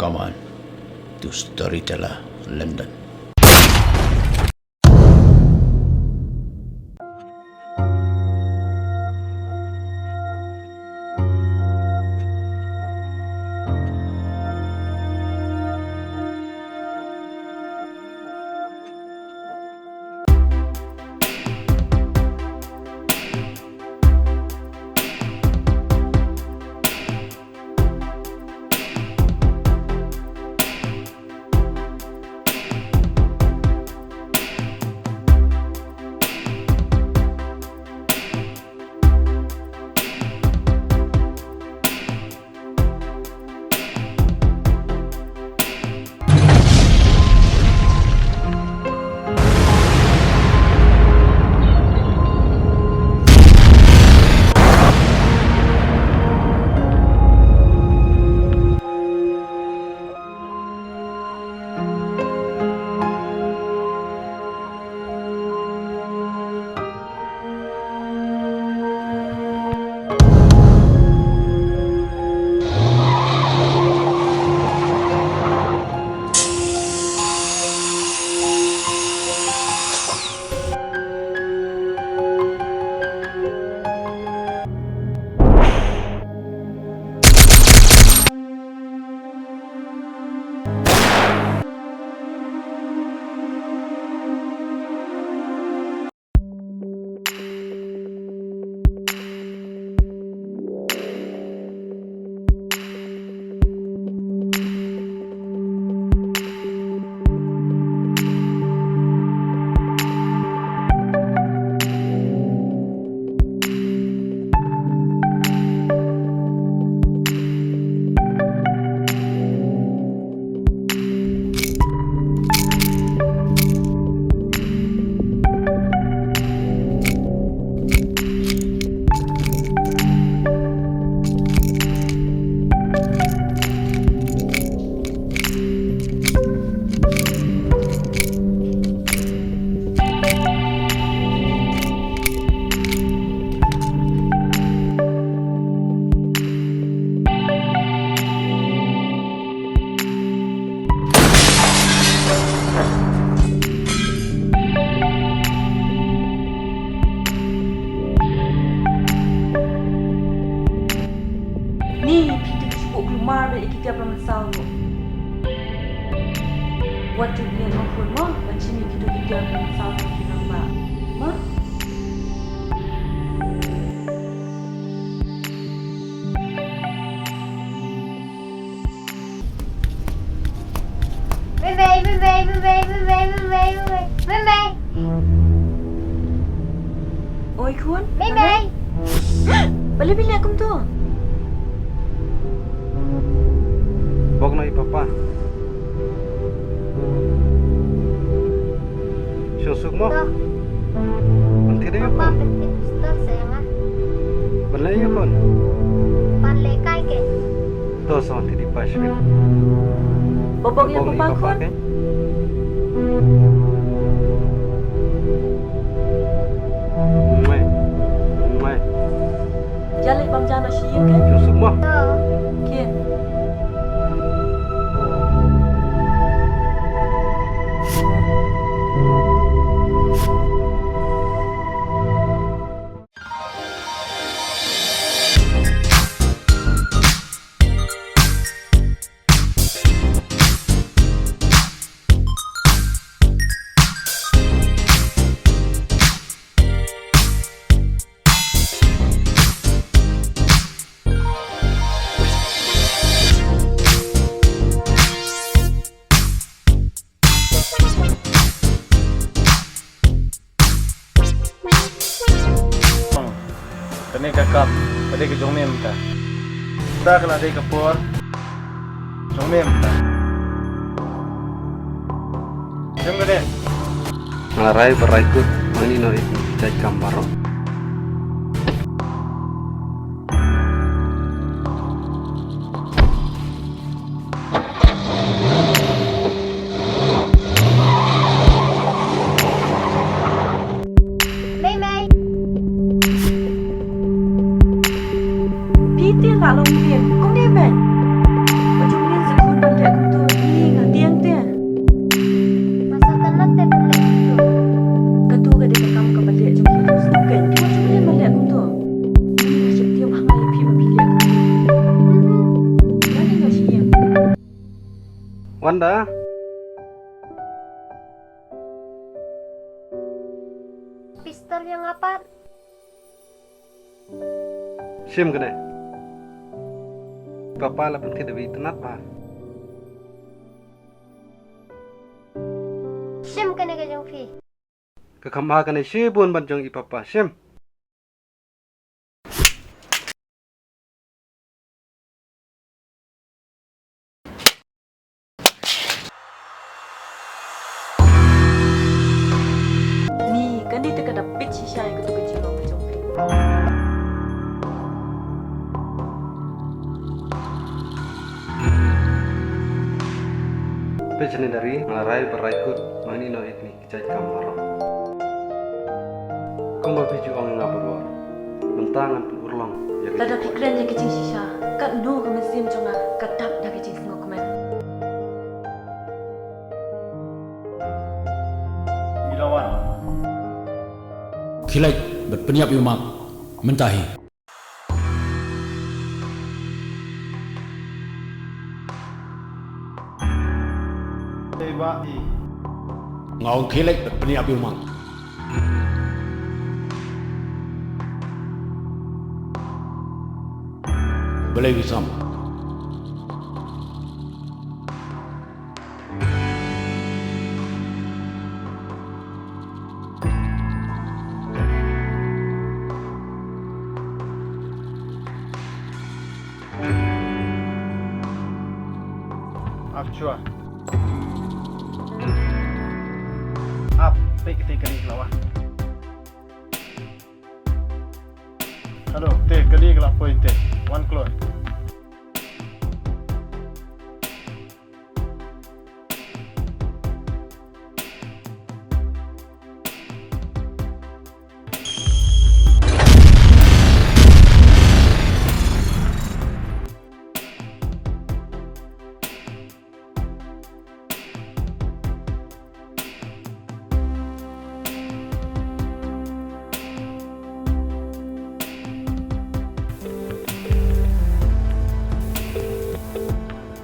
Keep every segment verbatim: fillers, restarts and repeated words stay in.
Aman, to Storyteller London. Ni, phi te phi shu buh kulmar bad ïa ki tiap la mynsaw ruh. Wat ju ïa nongkhun mo, ban shim ïa kito ki tiap la mynsaw ruh ki nongbah. Mo? Mei mei, mei mei, mei mei, mei mei, mei mei, mei mei. Oi khun. Mei mei. Balei phi leh kumto? Bok na i papa. Shu suk mo. To. Ban thied ïa papa, khun. Ban thied pistol sa ïa nga. Ban leh ïa khun. Ban leh kai ke. To sa ban thied ïa papa shibit. Ba bok ïa papa khun. Mai. Mai. Ïa leh bam ja na shi ïing ke? Shu suk mo. Ke. Kane ka cup ka dei ka jong me mynta. Kata ka la dei ka por jong me mynta. Jong ka dei. Nga la rai ba rai kut, mani no it jait kam baroh. Mei mei. Phi te la long mei. Kumne mei. Ba jong mei sa khun ban leh kum Panda. Pistol ïa nga pat. Shim kane. Papa la pynthied da ba itynnat bha. Shim kane ka jong phi. Ka kham bha kane shibun ban jong i papa, shim. Ni, kane te ka da peit shisha ïa katu ka jinglong ka jong phi. Peit shane Dari, nga la rai ba rai kut, ma ngi noh ïa kine. Jait kam baroh. Kumba phi ju ong ïa nga baroh. Mynta ngan pynurlong ïa ka. Lada phi kren ïa ka jingshisha, katno ka mynsiem jong nga ka dap da ka jingsngewkmen. Khie leit bad pynïap ïa u Mak mynta hi. Dei ba i. Nga ong khie leit bad pynïap ïa u Mak. Balei wi sam? Ap shuwa. Ap, peit kata ka ri ka la wan. Hello, te ka ri ka la poi te. Wan kloi.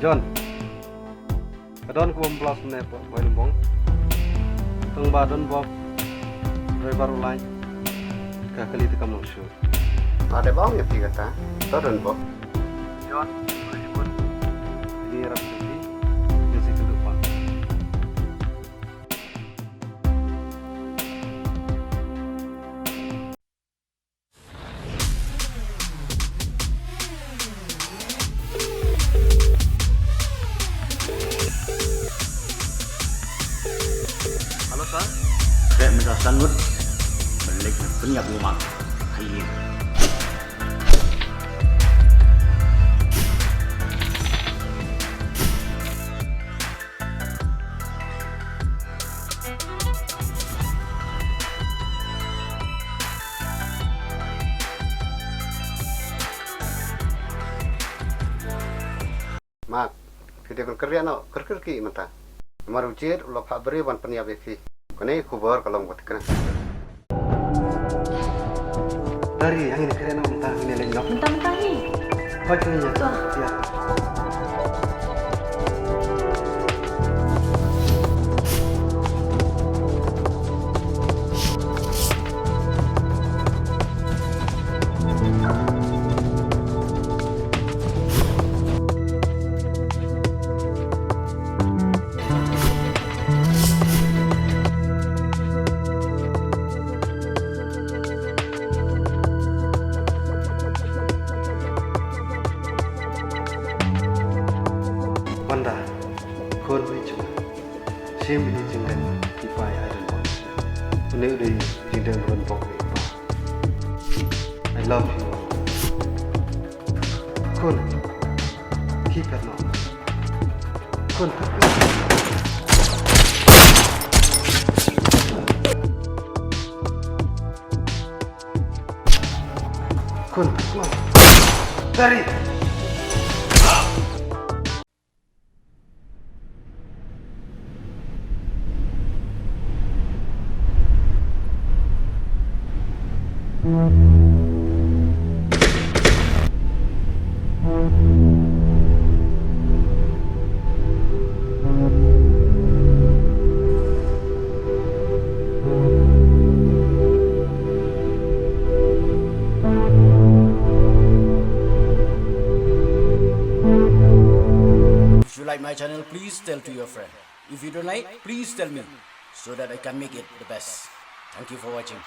John. Ka don kaba blas ne poi lymbong. Tang ba don bok driver u lai. Ka kali te kam long shu. Ade bong ïa phi kata. To don bok. John, kuli pun. Ini rap sendiri. Ini si kendupan. Hello sir. Khreh mynta san ngut. Ban leit ban pynïap u Mak. Hai. Mak, phi dei ban kyrkieh noh, kyrkieh mynta. Namar u Jied u la phah briew ban pynïap ïa phi. Kane ka khubor ka long bad kane. Dari, hangne kren noh mynta, hangne leit noh. Mynta, mynta hi. Hoi, kane ïa. To. Ïa. Wanda, khun baieit jong nga. Shim ïa i jingkren i pa ïa Iron Boy. Une u dei jingdeng bymman bok ïa i pa. I love you. Khun. Keep it, man. Khun. Khun. Dari. Like my channel, please tell to your friend. If you don't like, please tell me so that I can make it the best. Thank you for watching.